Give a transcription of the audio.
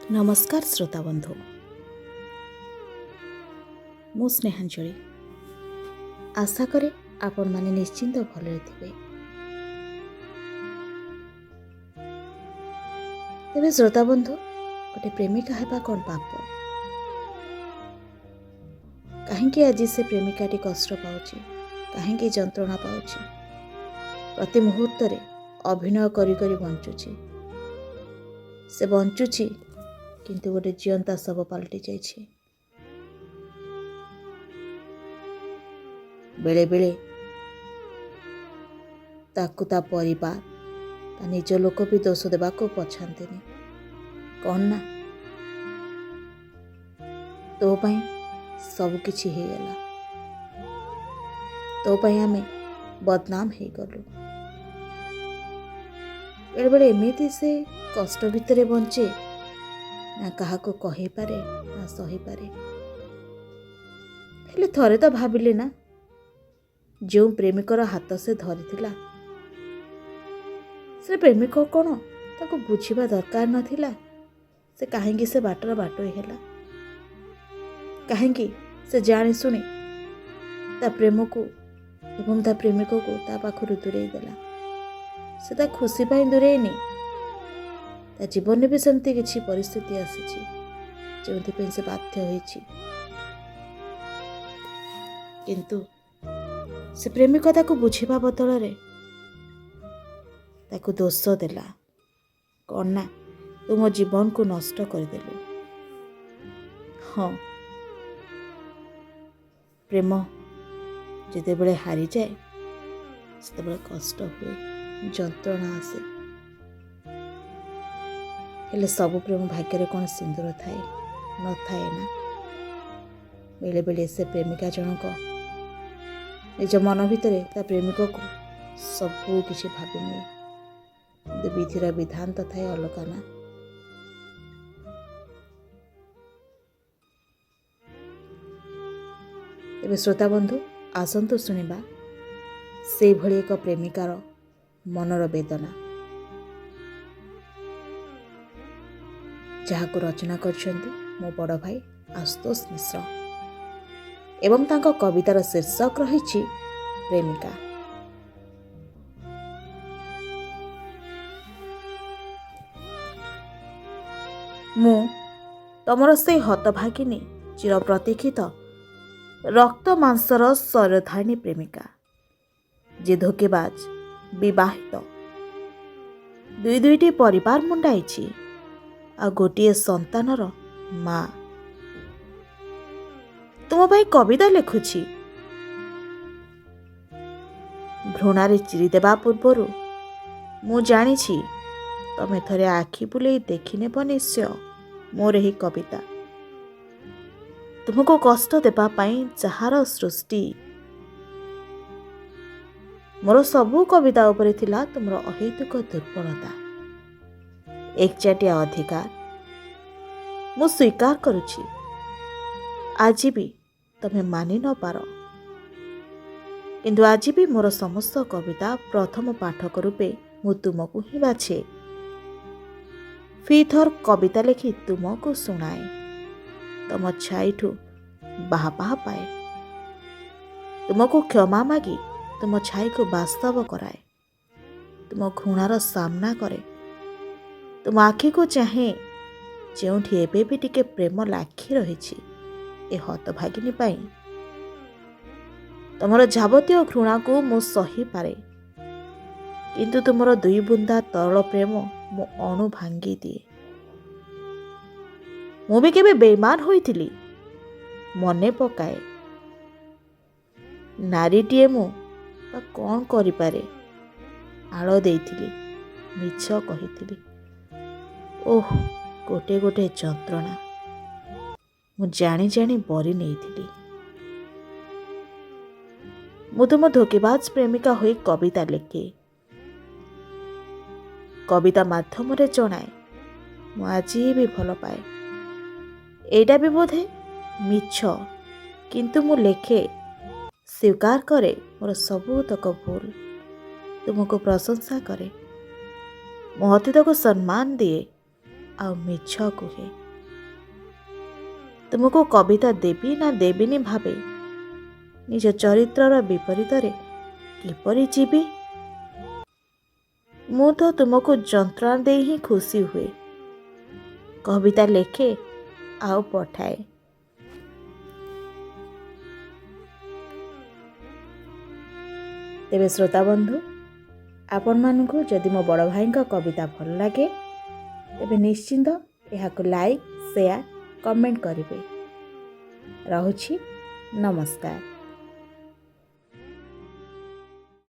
ନମସ୍କାର ଶ୍ରୋତା ବନ୍ଧୁ, ମୁଁ ସ୍ନେହାଞ୍ଜଳି। ଆଶା କରେ ଆପଣମାନେ ନିଶ୍ଚିନ୍ତ ଭଲରେ ଥିବେ। ତେବେ ଶ୍ରୋତା ବନ୍ଧୁ, ଗୋଟେ ପ୍ରେମିକା ହେବା କ'ଣ ପାପ? କାହିଁକି ଆଜି ସେ ପ୍ରେମିକାଟି କଷ୍ଟ ପାଉଛି? କାହିଁକି ଯନ୍ତ୍ରଣା ପାଉଛି? ପ୍ରତି ମୁହୂର୍ତ୍ତରେ ଅଭିନୟ କରି କରି ବଞ୍ଚୁଛି। ସେ ବଞ୍ଚୁଛି, କିନ୍ତୁ ଗୋଟେ ଜିଅନ୍ତା ଶବ ପାଲଟି ଯାଇଛି। ବେଳେବେଳେ ତାକୁ ତା ପରିବାର, ତା ନିଜ ଲୋକ ବି ଦୋଷ ଦେବାକୁ ପଛାନ୍ତିନି। କ'ଣ ନା, ତୋ ପାଇଁ ସବୁକିଛି ହେଇଗଲା, ତୋ ପାଇଁ ଆମେ ବଦନାମ ହେଇଗଲୁ। ବେଳେବେଳେ ଏମିତି ସେ କଷ୍ଟ ଭିତରେ ବଞ୍ଚେ, ନା କାହାକୁ କହିପାରେ ନା ସହିପାରେ। ହେଲେ ଥରେ ତ ଭାବିଲେ ନା, ଯେଉଁ ପ୍ରେମିକର ହାତ ସେ ଧରିଥିଲା, ସେ ପ୍ରେମିକ କ'ଣ ତାକୁ ବୁଝିବା ଦରକାର ନଥିଲା? ସେ କାହିଁକି ସେ ବାଟର ବାଟୋଇ ହେଲା? କାହିଁକି ସେ ଜାଣିଶୁଣି ତା ପ୍ରେମକୁ ଏବଂ ତା ପ୍ରେମିକକୁ ତା ପାଖରୁ ଦୂରେଇ ଦେଲା? ସେ ତା ଖୁସି ପାଇଁ ଦୂରେଇନି। ତା ଜୀବନରେ ବି ସେମିତି କିଛି ପରିସ୍ଥିତି ଆସିଛି, ଯେଉଁଥିପାଇଁ ସେ ବାଧ୍ୟ ହୋଇଛି। କିନ୍ତୁ ସେ ପ୍ରେମିକ ତାକୁ ବୁଝିବା ବଦଳରେ ତାକୁ ଦୋଷ ଦେଲା। କ'ଣ ନା, ତୁ ମୋ ଜୀବନକୁ ନଷ୍ଟ କରିଦେଲୁ। ହଁ, ପ୍ରେମ ଯେତେବେଳେ ହାରିଯାଏ, ସେତେବେଳେ କଷ୍ଟ ହୁଏ, ଯନ୍ତ୍ରଣା ଆସେ। ହେଲେ ସବୁ ପ୍ରେମ ଭାଗ୍ୟରେ କ'ଣ ସିନ୍ଦୁର ଥାଏ? ନଥାଏ ନା। ବେଳେବେଳେ ସେ ପ୍ରେମିକା ଜଣକ ନିଜ ମନ ଭିତରେ ତା ପ୍ରେମିକକୁ ସବୁ କିଛି ଭାବିନିଏ, କିନ୍ତୁ ବିଧିର ବିଧାନ ତ ଥାଏ ଅଲଗା ନା। ତେବେ ଶ୍ରୋତା ବନ୍ଧୁ, ଆସନ୍ତୁ ଶୁଣିବା ସେଇଭଳି ଏକ ପ୍ରେମିକାର ମନର ବେଦନା, ଯାହାକୁ ରଚନା କରିଛନ୍ତି ମୋ ବଡ଼ ଭାଇ ଆଶୁତୋଷ ମିଶ୍ର ଏବଂ ତାଙ୍କ କବିତାର ଶୀର୍ଷକ ରହିଛି ପ୍ରେମିକା। ମୁଁ ତମର ସେଇ ହତଭାଗିନୀ, ଚିରପ୍ରତୀକ୍ଷିତ ରକ୍ତ ମାଂସର ଶରୀରଧାରିଣୀ ପ୍ରେମିକା, ଯେ ଧୋକେବାଜ, ବିବାହିତ, ଦୁଇ ଦୁଇଟି ପରିବାର ମୁଣ୍ଡାଇଛି ଆଉ ଗୋଟିଏ ସନ୍ତାନର ମା। ତୁମ ପାଇଁ କବିତା ଲେଖୁଛି। ଘୃଣାରେ ଚିରିଦେବା ପୂର୍ବରୁ ମୁଁ ଜାଣିଛି, ତମେ ଥରେ ଆଖି ବୁଲେଇ ଦେଖିନେବ ନିଶ୍ଚୟ ମୋର ଏହି କବିତା। ତୁମକୁ କଷ୍ଟ ଦେବା ପାଇଁ ଯାହାର ସୃଷ୍ଟି। ମୋର ସବୁ କବିତା ଉପରେ ଥିଲା ତୁମର ଅହେତୁକ ଦୁର୍ବଳତା, ଏକଚାଟିଆ ଅଧିକାର। ମୁଁ ସ୍ୱୀକାର କରୁଛି, ଆଜି ବି ତମେ ମାନି ନ ପାର, କିନ୍ତୁ ଆଜି ବି ମୋର ସମସ୍ତ କବିତା ପ୍ରଥମ ପାଠକ ରୂପେ ମୁଁ ତୁମକୁ ହିଁ ବାଛେ। ଫିଥର କବିତା ଲେଖି ତୁମକୁ ଶୁଣାଏ, ତମ ଛାଇଠୁ ବାହା ବାହା ପାଏ। ତୁମକୁ କ୍ଷମା ମାଗି ତୁମ ଛାଇକୁ ବାସ୍ତବ କରାଏ। ତୁମ ଘୃଣାର ସାମ୍ନା କରେ, ତୁମ ଆଖିକୁ ଚାହେଁ, ଯେଉଁଠି ଏବେ ବି ଟିକେ ପ୍ରେମ ଲାଖି ରହିଛି ଏ ହତଭାଗିନୀ ପାଇଁ। ତମର ଯାବତୀୟ ଘୃଣାକୁ ମୁଁ ସହିପାରେ, କିନ୍ତୁ ତୁମର ଦୁଇ ବୁନ୍ଦା ତରଳ ପ୍ରେମ ମୁଁ ଅଣୁ ଭାଙ୍ଗି ଦିଏ। ମୁଁ ବି କେବେ ବେଇମାନ ହୋଇଥିଲି, ମନେ ପକାଏ। ନାରୀଟିଏ ମୁଁ ବା କ'ଣ କରିପାରେ? ଆଳ ଦେଇଥିଲି, ମିଛ କହିଥିଲି। ଓଃ, ଗୋଟେ ଗୋଟେ ଯନ୍ତ୍ରଣା ମୁଁ ଜାଣି ଜାଣି ବରି ନେଇଥିଲି। ମୁଁ ତୁମ ଧୋକେବାଜ ପ୍ରେମିକା ହୋଇ କବିତା ଲେଖେ, କବିତା ମାଧ୍ୟମରେ ଜଣାଏ ମୁଁ ଆଜି ବି ଭଲ ପାଏ। ଏଇଟା ବି ବୋଧେ ମିଛ, କିନ୍ତୁ ମୁଁ ଲେଖେ, ସ୍ୱୀକାର କରେ ମୋର ସବୁତକ ଭୁଲ, ତୁମକୁ ପ୍ରଶଂସା କରେ, ମୋ ଅତୀତକୁ ସମ୍ମାନ ଦିଏ। ଆଉ ମିଛ କୁହେ। ତୁମକୁ କବିତା ଦେବି ନା ଦେବିନି ଭାବେ। ନିଜ ଚରିତ୍ରର ବିପରୀତରେ କିପରି ଯିବି? ମୁଁ ତ ତୁମକୁ ଯନ୍ତ୍ରଣା ଦେଇ ହିଁ ଖୁସି ହୁଏ। କବିତା ଲେଖେ ଆଉ ପଠାଏ। ତେବେ ଶ୍ରୋତାବନ୍ଧୁ, ଆପଣମାନଙ୍କୁ ଯଦି ମୋ ବଡ଼ ଭାଇଙ୍କ କବିତା ଭଲ ଲାଗେ, ତେବେ ନିଶ୍ଚିନ୍ତ ଏହାକୁ ଲାଇକ୍, ସେୟାର, କମେଣ୍ଟ କରିବେ। ରହୁଛି, ନମସ୍କାର।